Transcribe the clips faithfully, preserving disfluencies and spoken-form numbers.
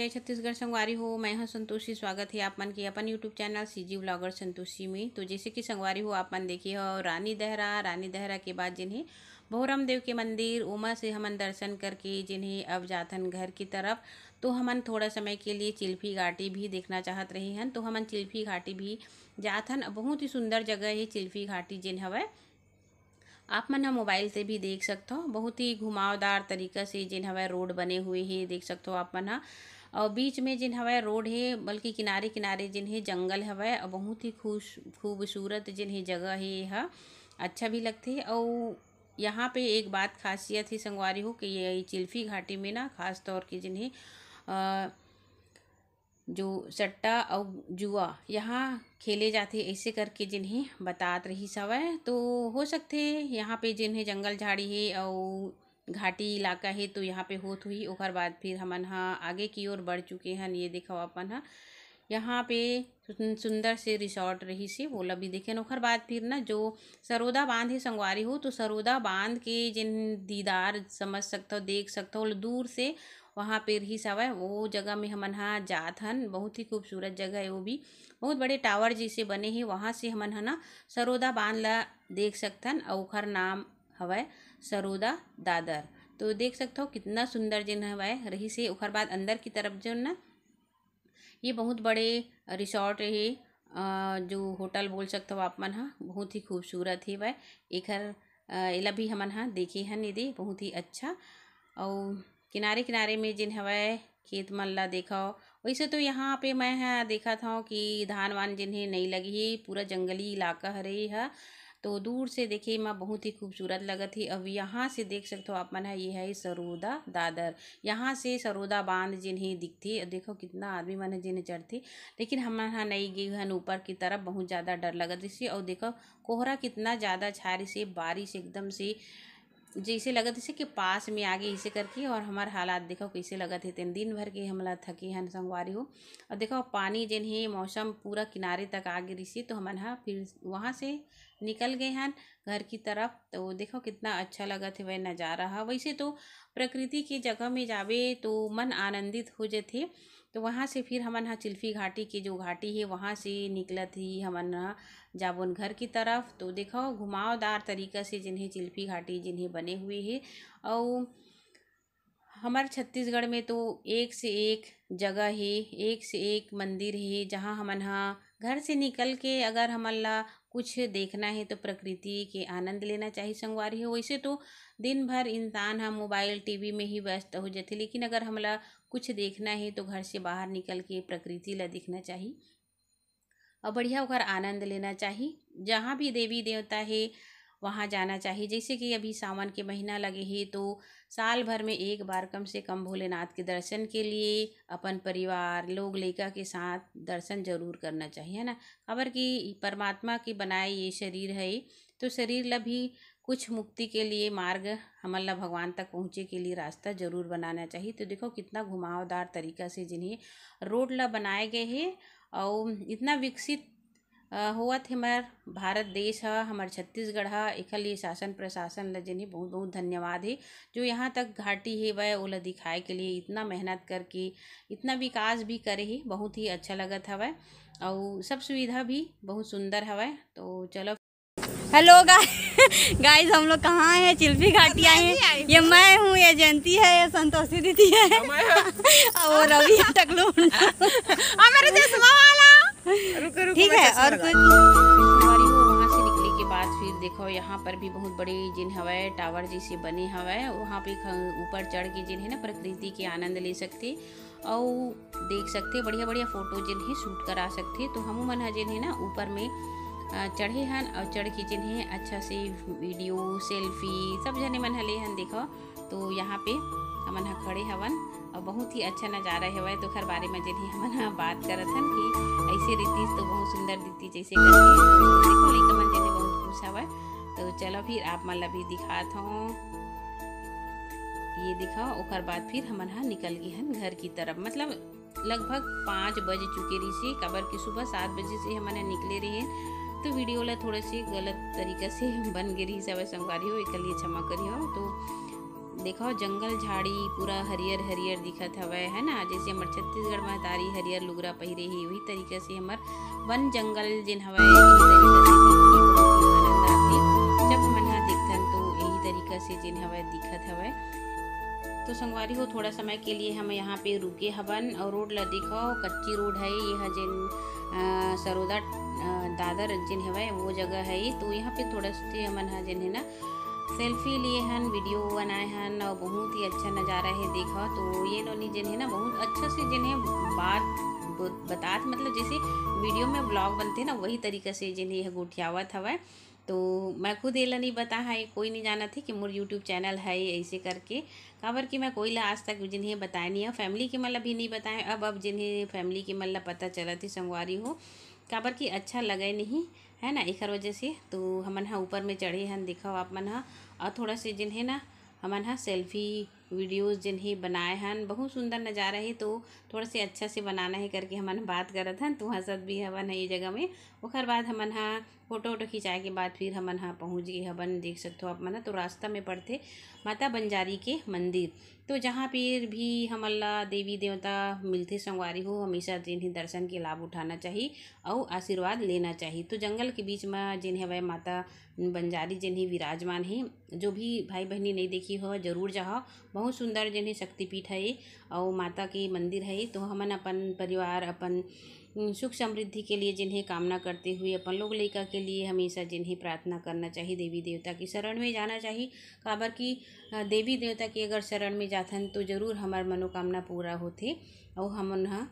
छत्तीसगढ़ संगवारी हो, मैं हूं संतोषी। स्वागत है आप मन के अपन YouTube channel CG vlogger Santoshi में। तो जैसे कि संगवारी हो, आप मन देखे हो रानी दहरा, रानी दहरा के बाद जिन्हें भोरम देव के मंदिर, ओमा से हमन दर्शन करके जिन्हें अब जाथन घर की तरफ। तो हमन थोड़ा समय के लिए चिल्फी घाटी भी देखना चाहत रहे हन, तो हमन चिल्फी घाटी भी जाथन। बहुत ही सुंदर जगह है चिल्फी घाटी जिन हवय। आप मन ह मोबाइल से भी देख सकथो, बहुत ही घुमावदार तरीका से जेन हवय रोड बने हुए हे, देख सकथो आप मन ह। और बीच में जेन हवय रोड हे, बल्कि किनारे किनारे जेन हे जंगल हवय, और बहुत ही खुश खूबसूरत जेन हे जगह हे, यह अच्छा भी लगथे। और यहाँ पे एक बात खासियत ही संगवारी हो कि ये चिल्फी घाटी में ना खास तौर के जेन हे अ, जो सट्टा अउ जुआ यहाँ खेले जाथे, ऐसे करके जिन्हें बतात रहिस हवय। तो हो सकथे यहाँ पे जिन्हें जंगल झाड़ी हे अउ घाटी इलाका हे, तो यहाँ पे होत हुई। ओकर बाद फिर हमन ह आगे की ओर बढ़ चुके हन। ये देखो अपन ह यहाँ पे सुन-, सुंदर से रिसोर्ट रहिस हे, वोला भी देखेन। ओकर बाद फिर ना जो सरोदा बांध हे संगवारी हो, तो सरोदा बांध के जिन दीदार समझ सकथो, देख सकथो, दूर से वहाँ पे रहिस हवय, वो जगह में हमन ह जात हन। बहुत ही खूबसूरत जगह है वो भी, बहुत बड़े टावर जैसे बने हे। वहाँ से हमन ह ना सरोदा बांध ला देख सकथन, अउ ओखर नाम हवय सरोदा दादर। तो देख सकथो कितना सुंदर जिन हवय रहिस हे। ओखर बाद अंदर की तरफ जो ना ये बहुत बड़े रिसोर्ट हे, अ, जो होटल बोल सकथो आप मन ह, बहुत ही खूबसूरत हेवय। एखर, अ, एला भी हमन ह देखे हन एदे, बहुत ही अच्छा। अउ किनारे किनारे में जेन हवय खेत मन ला देखव। वैसे तो यहाँ पे मैं ह देखत हव कि धान वान जेन हे नइ लगे हे, पूरा जंगली इलाका हरे ये ह। तो दूर से देखे म बहुत ही खूबसूरत लगत हे। अब यहाँ से देख सकथो आप मन ह, ये है सरोदा दादर। यहाँ से सरोदा बांध जेन हे दिखथे। देखो कितना आदमी मन ह जेन चढ़थे, लेकिन हमन ह नइ गे हन ऊपर की तरफ, बहुत ज़्यादा डर लगत रहिसे। और देखो कोहरा कितना ज़्यादा छा रहिसे, बारिश एकदम से जैसे लगत रहिसे कि पास में आगे इसे करके। और हमार हालात देखो कैसे लगत हे, तेन दिन भर के हमला थके हन संगवारी हो। और देखो पानी जेन हे मौसम पूरा किनारे तक आ गे रहिसे, तो हमन ह फिर वहाँ से निकल गए हन घर की तरफ। तो देखो कितना अच्छा लगत हे वह नज़ारा ह। वैसे तो प्रकृति के जगह में जाबे तो मन आनंदित हो जथे। तो वहाँ से फिर हमन ह चिल्फी घाटी के जो घाटी हे वहाँ से निकलत ही हमन ह जाबोन घर की तरफ। तो देखो घुमावदार तरीका से जिन्हें चिल्फी घाटी जिन्हें बने हुए हे। अउ हमर छत्तीसगढ़ में तो एक से एक जगह हे, एक से एक मंदिर हे, जहाँ हमन ह घर से निकल के अगर हमन ला कुछ देखना हे तो प्रकृति के आनंद लेना चाहिए संगवारी हो। वैसे तो दिन भर इंसान ह मोबाइल टीवी में ही व्यस्त हो जाथे, लेकिन अगर हमला कुछ देखना हे तो घर से बाहर निकल के प्रकृति ला देखना चाहिए और बढ़िया ओकर आनंद लेना चाहिए। जहाँ भी देवी देवता हे वहाँ जाना चाहिए। जैसे कि अभी सावन के महीना लगे हे तो साल भर में एक बार कम से कम भोलेनाथ के दर्शन के लिए अपन परिवार लोग लइका के साथ दर्शन जरूर करना चाहिए, है ना। काबर कि परमात्मा के बनाए ये शरीर है, तो शरीर ला भी कुछ मुक्ति के लिए मार्ग हमन ला भगवान तक पहुँचे के लिए रास्ता जरूर बनाना चाहिए। तो देखो कितना घुमावदार तरीका से जिन्हें रोड ला बनाए गए हे अउ इतना विकसित अ, होवत हे हमर भारत देश ह, हमर छत्तीसगढ़ ह। एखर लिए शासन प्रशासन ल जेन हे बहुत बहुत धन्यवाद हे, जो यहाँ तक घाटी हेवय ओला दिखाए के लिए इतना मेहनत करके इतना विकास भी करे हे, बहुत ही अच्छा लगत हवय। अउ सब सुविधा भी बहुत सुंदर हवय। तो चलो। हेलो गाइस, हम लोग कहाँ आए हैं? चिल्फी घाटी आए हैं। ये मैं हूँ, ये जयंती है, ये संतोषी दीदी है। और रवि है टकलू मुंडा। और मेरे चश्मा वाला। रुको, रुको, ठीक है। और कुछ संगवारी हो, वहाँ से निकले के बाद फिर देखो यहाँ पर भी बहुत बड़े जिन हवय टावर जैसे बने हवय, वहाँ पे ख-, ऊपर चढ़ के जिन है ना प्रकृति के आनंद ले सकथे अउ देख सकथे, बढ़िया बढ़िया फोटो जिन है शूट करा सकथे। तो हमू मन ह जिन है ना ऊपर में अ, चढ़े हन अउ चढ़ के जिन है अच्छा से वीडियो सेल्फी सब जने मन ह ले हन। देखो तो यहाँ पे हमन ह खड़े हवन अउ बहुत ही अच्छा नज़ारा हेवय। तो ओखर बारे में जेन हे हमन ह बात करत हन कि ऐसे रहितिस तो बहुत सुंदर दिखती जैसे करके। तो देखो लइका मन जेन हे बहुत खुश हवय। तो चलो फिर आप मन ला भी दिखात हूँ। ये देखो ओकर बाद फिर हमन ह निकल गे हन घर की तरफ। मतलब लगभग पाँच बज चुके रहिसे, काबर कि सुबह सात बजे से हमन ह निकले रहे। तो वीडियो ला थोड़ा से गलत तरीका से बन गे रहिस हवय संगवारी हो, एकर लिए क्षमा करियो। तो देखो, जंगल झाड़ी पूरा हरियर हरियर दिखत हवय, है ना। जैसे हमर छत्तीसगढ़ महतारी हरियर लुगरा पहिरे ही, वही तरीका से हमर वन जंगल जेन हवय, यही तरीका से दिखथे, बहुत ही आनंद आथे। जब हमन ह देखथन, तो यही तरीका से जेन हवय, दिखत हवय। तो संगवारी हो, थोड़ा समय के लिए हम यहाँ पे रुके हवन और रोड ला देखो, कच्ची रोड है। ये ह जेन, अ, सरोदा, अ, दादर जेन हवय, वो जगह है। तो यहाँ पे थोड़ा से हमन ह जेन है ना, सेल्फी लिए हन, वीडियो बनाए हन और बहुत ही अच्छा नज़ारा है। देखो, तो ये नोनी जेन है ना, बहुत अच्छा से जेन है बात ब-, बतात, मतलब जैसे वीडियो में व्लॉग बनथे ना, वही तरीका से जेन है गोठियावत हवय। तो मैं खुद एला नहीं बता है, कोई नहीं जानत है कि मोर YouTube चैनल है ऐसे करके, काबर कि मैं कोई ला आज तक जेन है बताए नहीं है, फैमिली के मन ला भी नहीं बताए। अब, अब जेन है फैमिली के मन ला पता चलत है संगवारी हो, काबर कि अच्छा लगे नहीं, है ना, एखर वजह से। तो हमन ह ऊपर में चढ़े हन, देखव आप मन ह, और थोड़ा से जेन है ना, हमन ह सेल्फी वीडियोज़ जेन हे बनाए हन, बहुत सुंदर नज़ारा हे। तो थोड़ा से अच्छा से बनाना हे करके हमन बात करत हन, तो हंसत भी हवन है ये जगह में। ओखर बाद हमन ह फोटो वोटो खिंचाए के बाद फिर हमन ह पहुंच गे हवन। देख सकथो आप मन ह, तो रास्ता में पड़थे माता बंजारी के मंदिर। तो जहाँ पर भी हमन ला देवी देवता मिलथे संगवारी हो, हमेशा जेन हे दर्शन के लाभ उठाना चाही अउ आशीर्वाद लेना चाही। तो जंगल के बीच में जेन हवय माता बंजारी जेन ही विराजमान हे। जो भी भाई बहनी नहीं देखी हो, जरूर जाओ। बहुत सुंदर जेन ही शक्तिपीठ है ये, और माता के मंदिर है। तो हमन अपन परिवार, अपन, उम, सुख समृद्धि के लिए जेन है कामना करते हुए अपन लोग लइका के लिए हमेशा जेन ही प्रार्थना करना चाहिए, देवी देवता की शरण में जाना चाहिए। काबर कि, अ, देवी देवता के अगर शरण में जाथन तो जरूर हमार मनोकामना पूरा होथे और हमन ह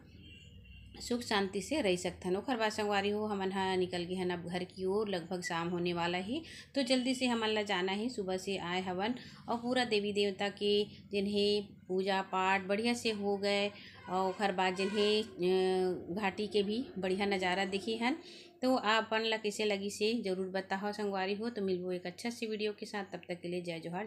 सुख शांति से रह सकथन। ओखर बाद संगवारी हो, हमन ह निकल गे हन अब घर की ओर। लगभग शाम होने वाला ही, तो जल्दी से हमन ला जाना ही। सुबह से आए हवन और पूरा देवी देवता के जेन हे पूजा पाठ बढ़िया से हो गए और ओखर बाद जेन हे, अ, घाटी के भी बढ़िया नज़ारा देखे हन। तो आप अपन ला कैसे लगी से जरूर बताओ संगवारी हो। तो मिलबो एक अच्छा से वीडियो के साथ, तब तक के लिए जय जोहार।